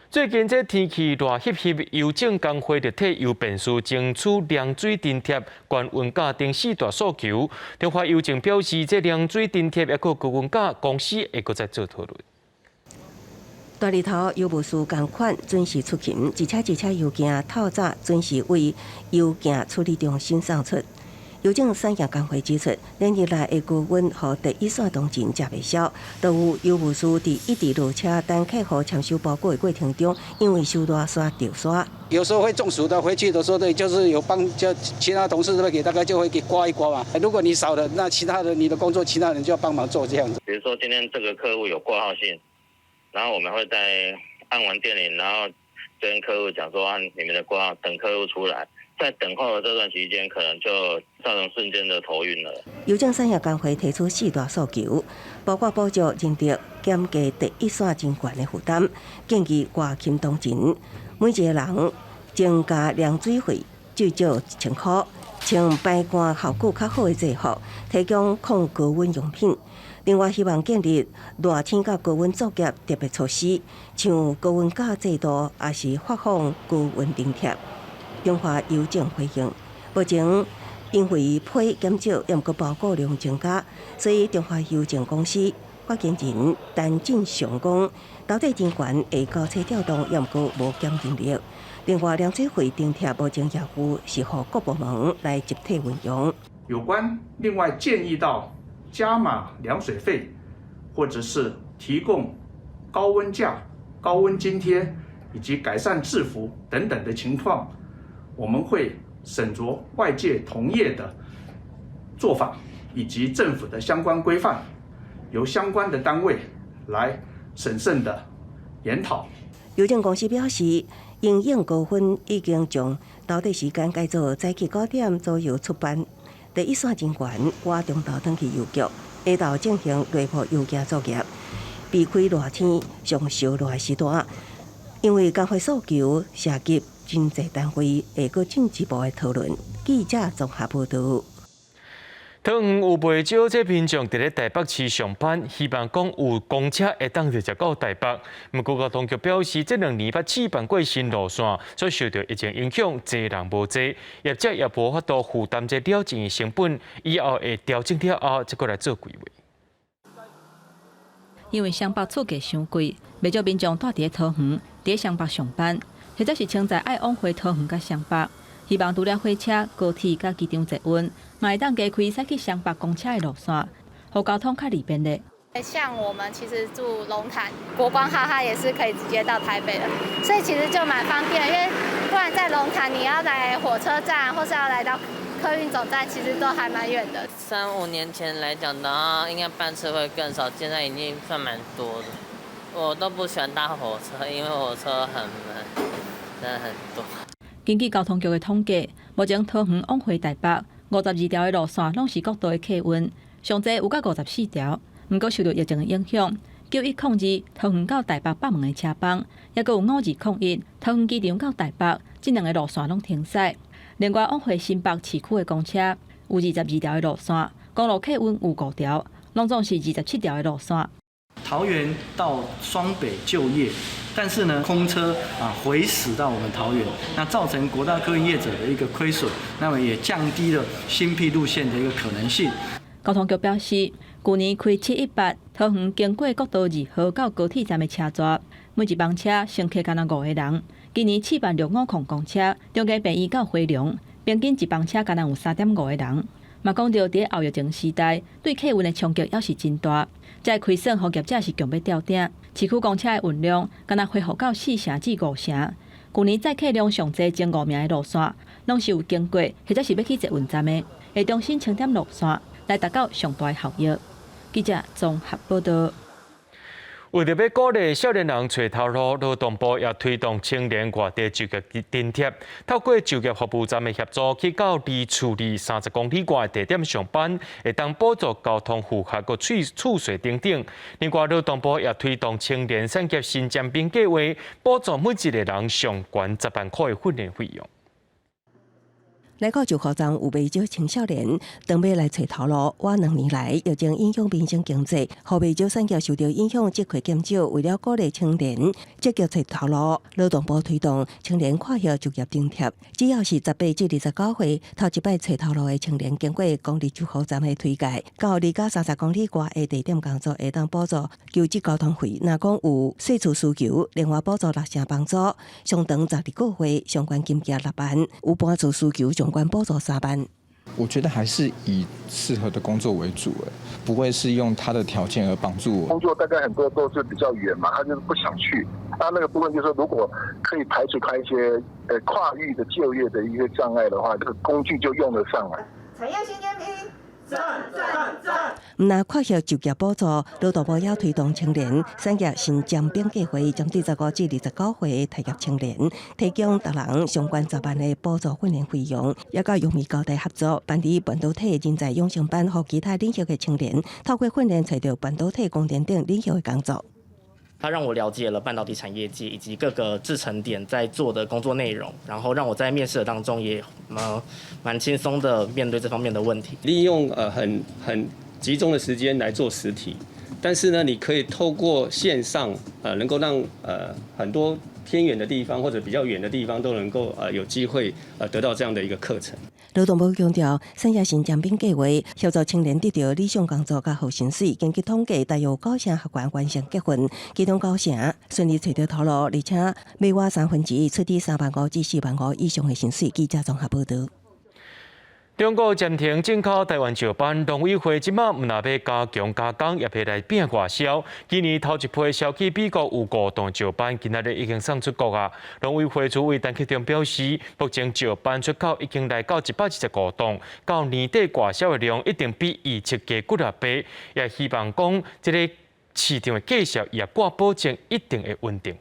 最近這天氣熱翕翕，郵政工會就替郵便司爭取涼水津貼、懸溫假等四大訴求。中華郵政表示，這涼水津貼抑閣高溫假，公司會閣再做討論。大日頭郵務司仝款準時出勤，一車一車郵件透早準時為郵件處理中心送出。郵政產業工會指出，連日來的高溫予第一線同仁食袂消，都有郵務司佇一直落車等客戶簽收包裹的過程中，因為傷熱煞著沙。有時候會中暑的，回去的時候，對，就是有幫就其他同事都會給大概就會給刮一刮嘛。如果你少了，那其他的你的工作，其他人就要幫忙做這樣子。比如說今天這個客戶有掛號信。然後我們會在按完電鈴，然後跟客戶講說按你們的掛號，等客戶出來，在等候的這段期間，可能就造成瞬間的頭暈了。郵政產業工會提出四大訴求，包括補助人力減低第一線人員的負擔，建議外勤同仁每一個人增加涼水費至少1000塊，穿排汗效果較好的制服，提供抗高溫用品。另外，希望建立熱天佮高溫作業特別措施，像高溫假制度，抑是發放高溫津貼。中華郵政回應，目前因為批減少，抑毋過包裹量增加，所以中華郵政公司發言人陳進祥講，投遞人員會交叉調動，抑毋過無減人力。另外，涼水費津貼目前業務是予各部門來集體運用。有關另外建議到加碼涼水費，或者是提供高溫假、高溫津貼以及改善制服等等的情況，我們會審酌外界同業的做法以及政府的相關規範，由相關的單位來審慎的研討。郵政公司表示，因應高溫已經將投遞時間改做早起9點左右出班。第一線人員倚中晝轉去郵局，下晝進行內部郵件作業，避開熱天上燒熱的時段。因為工會訴求涉及真濟單位，會閣進一步的討論。記者綜合報導。桃園有袂少這民眾佇咧台北市上班，希望講有公車會當直接到台北。毋過交通局表示，這2年捌試辦過新路線，所受著疫情影響，濟人無坐，業者也無法度負擔這了錢的成本，以後會調整了後，再閣來做規劃。因為雙北厝價傷貴，袂少民眾蹛佇咧桃園，佇咧雙北上班，或者是稱在愛往回桃園佮雙北。希望除了火車、高鐵佮機場捷運，嘛會當加開駛去雙北公車的路線，予交通較利便咧。像我們其實住龍潭，國光哈哈也是可以直接到台北的，所以其實就蠻方便。因為不然在龍潭你要來火車站，或是要來到客運總站，其實都還蠻遠的。三五年前來講的話，應該班次會更少，現在已經算蠻多的。我都不喜歡搭火車，因為火車很悶，人很多。根據交通局的統計，目前桃園往回台北52條的路線攏是國道的客運，上濟有到54條。毋過受著疫情的影響，9102桃園到台北北門的車班，抑閣有5201桃園機場到台北，這兩个路線攏停駛。另外，往回新北市區的公車有22條的路線，公路客運有五條，攏總是27條的路線。桃園到雙北就業，但是呢，空車啊回駛到我們桃園，那造成國道客運業者的一個虧損，那麼也降低了新闢路線的一個可能性。交通局表示，舊年開718桃園經過國道2號到高鐵站的車站，每一班車乘客干焦五个人。今年試辦65公車，中間病院到回龍，平均一班車干焦有3.5個人。嘛講著佇後疫情時代，對客運的衝擊猶是真大，這個虧損予業者是強欲吊頂。市區公車的運量干焦恢復到4成至5成。舊年載客量上濟前五名的路線，攏是有經過或者是欲去捷運站的，會重新清點路線，來達到上大的效益。記者綜合報道。為著欲鼓勵少年人揣頭路，勞動部也推動青年外地就業津貼，透過就業服務站的協助，去到離厝裡30公里外的地點上班，會當補助交通負荷、佮厝稅等等。另外，勞動部也推動青年產業新尖兵計劃，補助每一個人上懸10萬塊的訓練費用。來到就服站有袂少青少年，當欲來揣頭路。倚2年來，疫情影響民生經濟，予袂少產業受著影響，職缺減少。為了鼓勵青年積極揣頭路，勞動部推動青年跨域就業津貼，只要是18至29歲，頭一擺揣頭路的青年，經過公立就服站的推介，到離家30公里外的地點工作，會當補助求職交通費。若講有稅厝需求，另外補助六成房租，上長12個月，上懸金額6萬，有搬厝需求上懸補助3萬。我覺得還是以適合的工作為主，不會是用他的條件而綁住我。工作大概很多都是比較遠嘛，他就是不想去。那那個部分就是說，如果可以排除他一些跨域的就業的一些障礙的話，這個工具就用得上來。產業新尖兵，讚讚讚！毋但跨域就業補助，勞動部也推動青年產業新尖兵計劃，針對15至29歲的待業青年，提供逐人上懸10萬的補助訓練費用，也佮陽明交大合作辦理半導體人才養成班，予其他領域的青年透過訓練揣著半導體供電等領域的工作。他讓我了解了半導體產業界以及各個製程點在做的工作內容，然後讓我在面試的當中也蠻輕鬆的面對這方面的問題。利用很集中的時間來做實體，但是呢，你可以透過線上能夠讓很多偏遠的地方或者比較遠的地方都能夠有機會得到這樣的一個課程。勞動部強調，產業新尖兵計劃協助青年得著理想工作佮好薪水。根據統計，大約有九成學員完成結訓，其中九成順利揣著頭路，而且每月1/3出佇3萬5至4萬5以上的薪水。記者綜合報導。中國暫停進口台灣石斑，農委會這馬毋但欲加強加工，也欲來拼外銷。今年頭一批銷去美國有5噸石斑，今仔日已經送出國啊。農委會主委陳克中表示，目前石斑出口已經來到125噸，到年底外銷的量一定比預測加幾若倍。也希望講這个市場的價數也掛保證一定會穩定。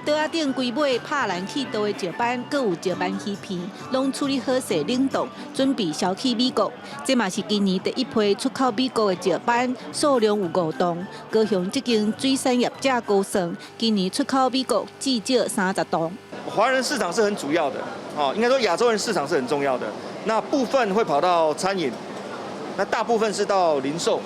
桌仔頂規尾拍爛去刀的石斑，閣有石斑魚片，攏處理好勢冷凍，準備銷去美國。這嘛是今年第一批出口美國的石斑，數量有5噸。高雄這間水產業者估算，今年出口美國至少30噸。華人市場是很主要的，哦，應該說亞洲人市場是很重要的。那部分會跑到餐飲，那大部分是到零售，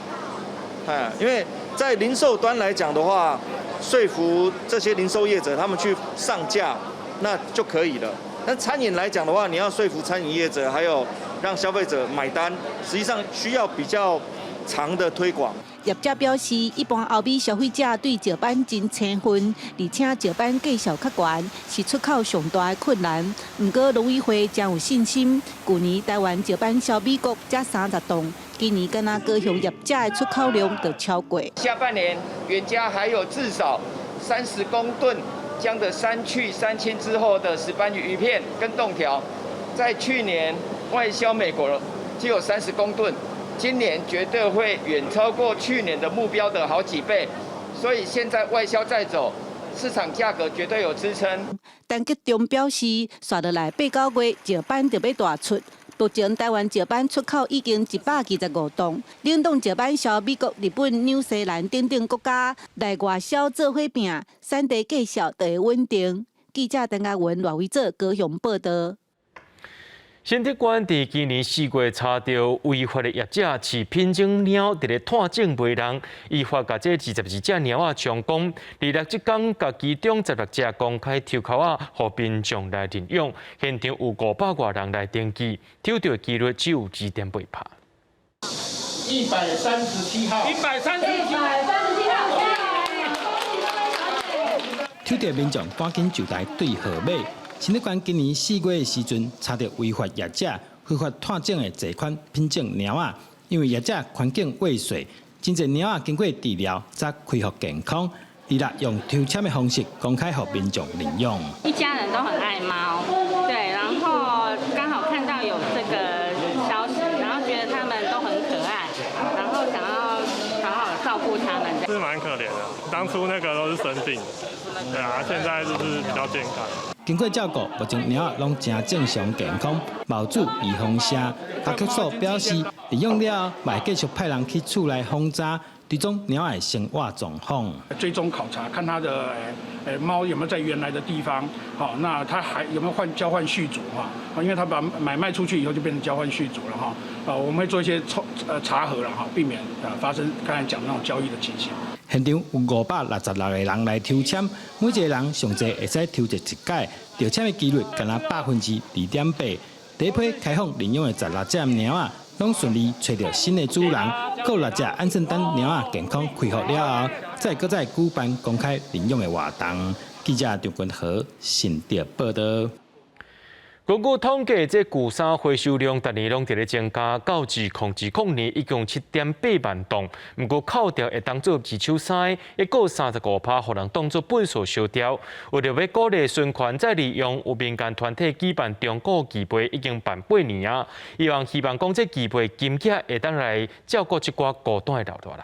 哎，因為在零售端來講的話，說服這些零售業者，他們去上架，那就可以了。那餐飲來講的話，你要說服餐飲業者，還有讓消費者買單，實際上需要比較長的推廣。業者表示，一般歐美消費者對石斑真青分，而且石斑價數較懸，是出口上大的困難。毋過農委會誠有信心，舊年台灣石斑銷美國才30噸，今今年敢若高雄業者的出口量就超過。下半年員嘉還有至少30公噸這樣的三去三清之後的石斑魚魚片跟凍條，在去年外銷美國就有30公噸，今年絕對會遠超過去年的目標的好幾倍，所以現在外銷在走，市場價格絕對有支撐。陳吉仲表示，紲落來八九月，石斑就欲大出。目前台灣石斑出口已經125噸，冷凍石斑銷美國、日本、紐西蘭等等國家來外銷做伙餅，產地價數就會穩定。記者陳嘉文、賴偉哲高雄報道。新竹縣佇今年4月查著違法的業者飼品種貓佇咧湠種賣人，依法共這22隻貓仔充公。26這工共其中16隻公開抽籤仔，予民眾來認養。現場有500外人來登記，抽著的機率只有2.8%。137號，137號。抽著民眾趕緊就來對號碼。新竹縣今年4月的時陣，查著違法業者非法湠種的濟款品種貓仔，因為業者環境惡勢，真濟貓仔經過治療才恢復健康。伊啦用抽籤的方式公開予民眾領養。一家人都很愛貓，對，然後剛好看到有這個消息，然後覺得他們都很可愛，然後想要好好照顧他們。是蠻可憐的，當初那個都是生病，對啊，現在就是比較健康。經過照顧，目前貓仔攏誠正常健康，無注預防射。阿克所表示，領養了後，會繼續派人去厝內訪查，追蹤貓仔的生活狀況。追蹤考察，看它的貓有沒有在原來的地方，好，那它還有沒有換交換續主哈？因為它把買賣出去以後就變成交換續主了哈。啊，我們會做一些抽查核了哈，避免發生剛才講的那種交易的情形。現場有566個人來抽籤，每一個人上濟會使抽著一擺，中籤的機率干焦2.8%。第一批開放領養的16隻貓仔，攏順利揣著新的主人，閣六隻按算等貓仔健康恢復了後，再閣再舉辦公開領養的活動。記者張君和新竹報道。根據統計，這舊衫回收量逐年攏佇咧增加，到2020年一共7.8萬噸。毋過扣掉會當做二手衫，抑閣有35%予人當做糞埽燒掉。為著欲鼓勵循環再利用，有民間團體舉辦中古義賣，已經辦8年啊。希望講這義賣金額會當來照顧這寡孤單的老大人。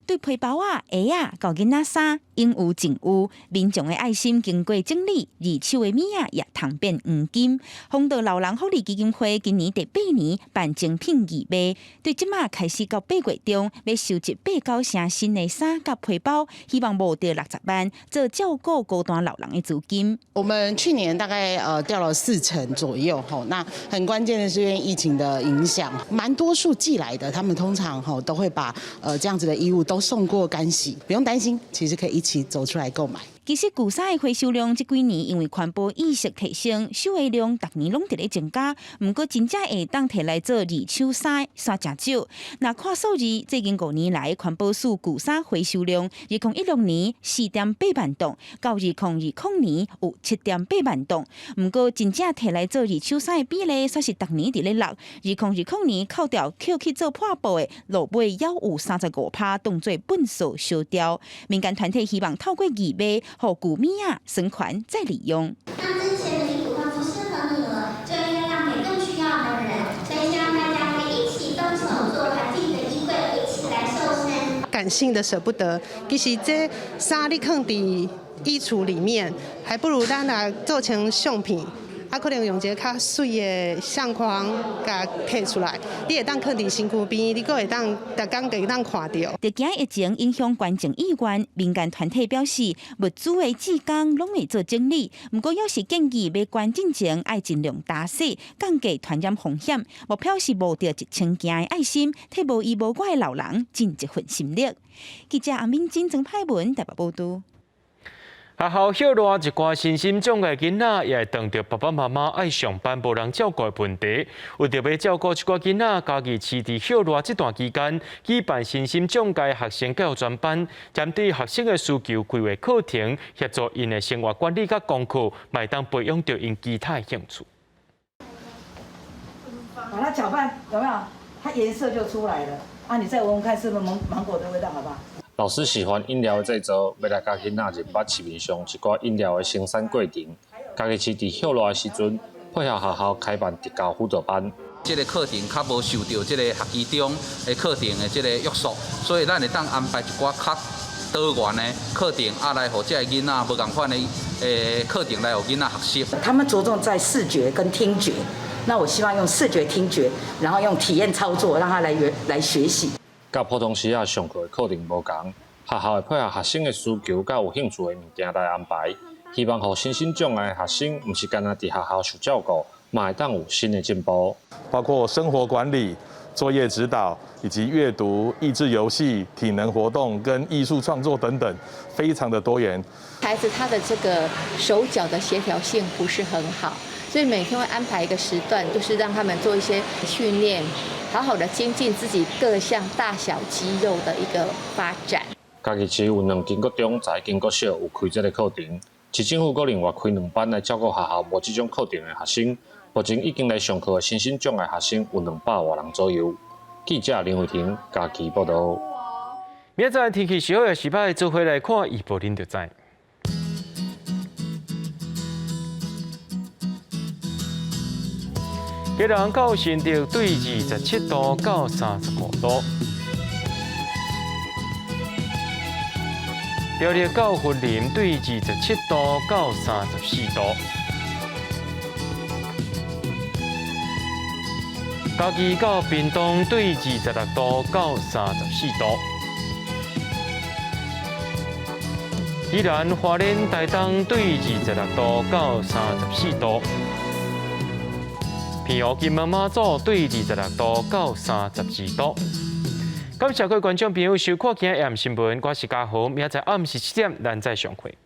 對皮包仔、鞋仔到囡仔衫，應有盡有。民眾的愛心經過整理，二手的物仔也通變黃金。弘道老人福利基金會今年第八年辦精品義賣，對這馬開始到8月中，欲收集八九成新的衫佮皮包，希望募著60萬，做照顧孤單老人的資金。我們去年大概掉了4成左右，吼，那很關鍵的是因為疫情的影響，蠻多數寄來的，他們通常吼都會把這樣子的衣物都送過乾洗，不用擔心，其實可以一起走出來購買。其實舊衫的回收量這幾年因為環保意識提升，收的量逐年攏佇咧增加。毋過真正會當提來做二手衫，煞誠少。若看數字，最近5年來環保署舊衫回收量，2016年4.8萬噸，到2020年有7.8萬噸。毋過真正提來做二手衫的比例，煞是逐年佇咧落。2020年扣掉抾去做破布的，落尾猶有35%當做糞埽燒掉。民間團體希望透過義賣，予舊物仔循環再利用。那這些的衣服它不適合你了，就應該讓給更需要的人。所以希望大家可以一起動手做環境的衣櫃，一起來瘦身。感性的捨不得，其實這衫你囥佇衣櫥裡面，還不如咱來做成相片。啊，可能用一个較媠的相框共提出來，你會當囥佇身軀邊，你閣會當逐工會當看著。著驚疫情影響捐贈意願，民間團體表示，物資的志工攏會做整理，毋過猶是建議欲捐進前愛盡量打洗，降低傳染風險。目標是募著1000件的愛心，替無依無靠的老人盡一份心力。記者阿敏金、曾派文台北報導。學校歇熱，一寡身心障礙囡仔也會當著爸爸媽媽愛上班無人照顧的問題。為著欲照顧這寡囡仔，嘉義市佇歇熱這段期間，舉辦身心障礙學生教育專班，針對學生的需求規劃課程，協助𪜶的生活管理佮功課，嘛會當培養著𪜶其他的興趣。把它攪拌，有沒有？它顏色就出來了。啊，你再聞聞看，是不是芒果的味道，好不好？老師喜歡飲料的製作，欲來教囡仔認捌市面上一寡飲料的生產過程。嘉義市佇歇熱的時陣，配合學校開辦特教輔導班。這个課程較無受著這个學期中的課程的這个約束，所以咱會當安排一寡較多元的課程，啊，來予這个囡仔無仝款的課程來予囡仔學習。他們著重在視覺跟聽覺，那我希望用視覺、聽覺，然後用體驗操作，讓他來學習。佮普通時仔上課的課程無仝，學校會配合學生的需求佮有興趣的物件來安排，希望予身心障礙學生毋是干焦佇學校受照顧，嘛會當有新的進步。包括生活管理、作業指導以及閱讀、益智遊戲、體能活動跟藝術創作等等，非常的多元。孩子他的這個手腳的協調性不是很好，所以每天會安排一個時段，就是讓他們做一些訓練，好好的精進自己各項大小肌肉的一個發展。嘉義市有兩間國中、十一間國小有開這個課程，市政府閣另外開兩班來照顧學校無這種課程的學生。目前已經來上課的身心障礙學生有200外人左右。記者林慧婷嘉義報導。明仔載天氣是好抑是䆀，做伙來看預報，恁就知。基隆到新竹對27度到35度，苗栗到雲林對27度到34度，嘉義到屏東對26度到34度，宜蘭花蓮台東對26度到34度。澎湖金門馬祖對26度到32度。感謝各位觀眾朋友收看今日新聞，我是嘉豪，明仔載暗時7點，咱再相會。